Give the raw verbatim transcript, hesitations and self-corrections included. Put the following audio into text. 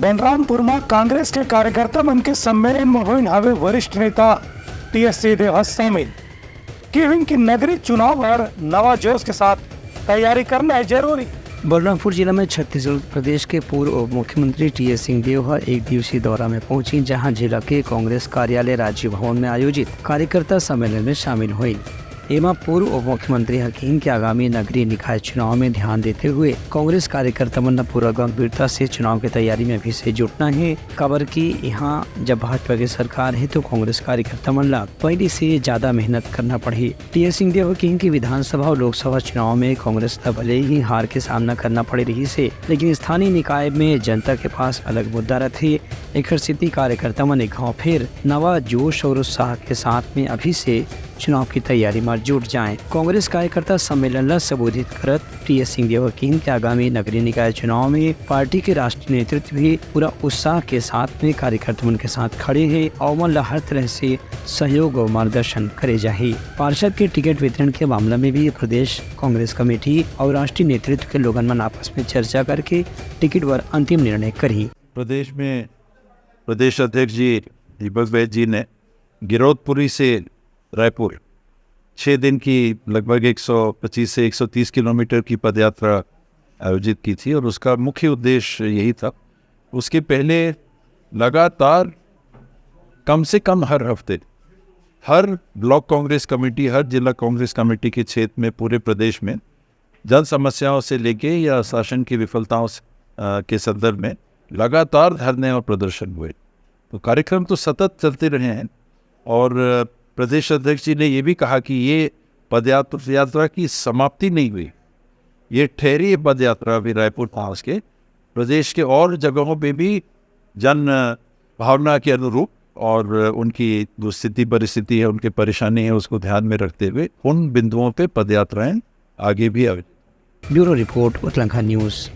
बलरामपुर में कांग्रेस के कार्यकर्ता मन के सम्मेलन में होइन हवे वरिष्ठ नेता टीएस सिंहदेव ह शामिल। किहिन कि नगरीय चुनाव बर नवा जोश के साथ तैयारी करना है जरूरी। बलरामपुर जिला में छत्तीसगढ़ प्रदेश के पूर्व उप मुख्यमंत्री टीएस सिंहदेव ह एक दिवसीय दौरा में पहुंची, जहां जिला के कांग्रेस कार्यालय राजीव भवन में आयोजित कार्यकर्ता सम्मेलन में शामिल हुई। एमा पूर्व उप मुख्यमंत्री ह किहिन कि आगामी नगरीय निकाय चुनाव में ध्यान देते हुए कांग्रेस कार्यकर्ता मन ल पूरा गंभीरता से चुनाव के तैयारी में अभी से जुटना हे, काबर कि यहाँ जब भाजपा के सरकार हे तो कांग्रेस कार्यकर्ता मन ल पहले से ज्यादा मेहनत करना पड़ही। टीएस सिंहदेव ह किहिन कि विधानसभा और लोकसभा चुनाव में कांग्रेस ल भले ही हार के सामना करना पड़े रहिस हे, लेकिन स्थानीय निकाय में जनता के पास अलग मुद्दा रथे। एखर सेती कार्यकर्ता मन एक घाव फेर नवा जोश और उत्साह के साथ में अभी से चुनाव की तैयारी में जुट जाएं। कांग्रेस कार्यकर्ता सम्मेलन ला संबोधित करत टीएस सिंहदेव ह किहिन कि आगामी नगरीय निकाय चुनाव में पार्टी के राष्ट्रीय नेतृत्व भी पूरा उत्साह के साथ में कार्यकर्ता मन के साथ खड़े हे और मन ला हर तरह से सहयोग और मार्गदर्शन करे जाही। पार्षद के टिकट वितरण के मामला में भी प्रदेश कांग्रेस कमेटी और राष्ट्रीय नेतृत्व के लोगन मन आपस में चर्चा करके टिकट बर अंतिम निर्णय करही। प्रदेश में प्रदेश अध्यक्ष जी दीपक बैज जी ने गिरौदपुरी से रायपुर छः दिन की लगभग एक सौ पच्चीस से एक सौ तीस किलोमीटर की पदयात्रा आयोजित की थी और उसका मुख्य उद्देश्य यही था। उसके पहले लगातार कम से कम हर हफ्ते हर ब्लॉक कांग्रेस कमेटी, हर जिला कांग्रेस कमेटी के क्षेत्र में पूरे प्रदेश में जन समस्याओं से लेके या शासन की विफलताओं से, अ, के संदर्भ में लगातार धरने और प्रदर्शन हुए। तो कार्यक्रम तो सतत चलते रहे हैं और, अ, प्रदेश अध्यक्ष जी ने ये भी कहा कि ये पदयात्रा यात्रा की समाप्ति नहीं हुई, ये ठहरी ये पदयात्रा अभी रायपुर पहुंच के प्रदेश के और जगहों पे भी जन, अ, भावना के अनुरूप और, अ, उनकी जो स्थिति परिस्थिति है, उनकी परेशानी है, उसको ध्यान में रखते हुए उन बिंदुओं पे पदयात्राएं आगे भी आयोजित। Bureau report, Utlangha news.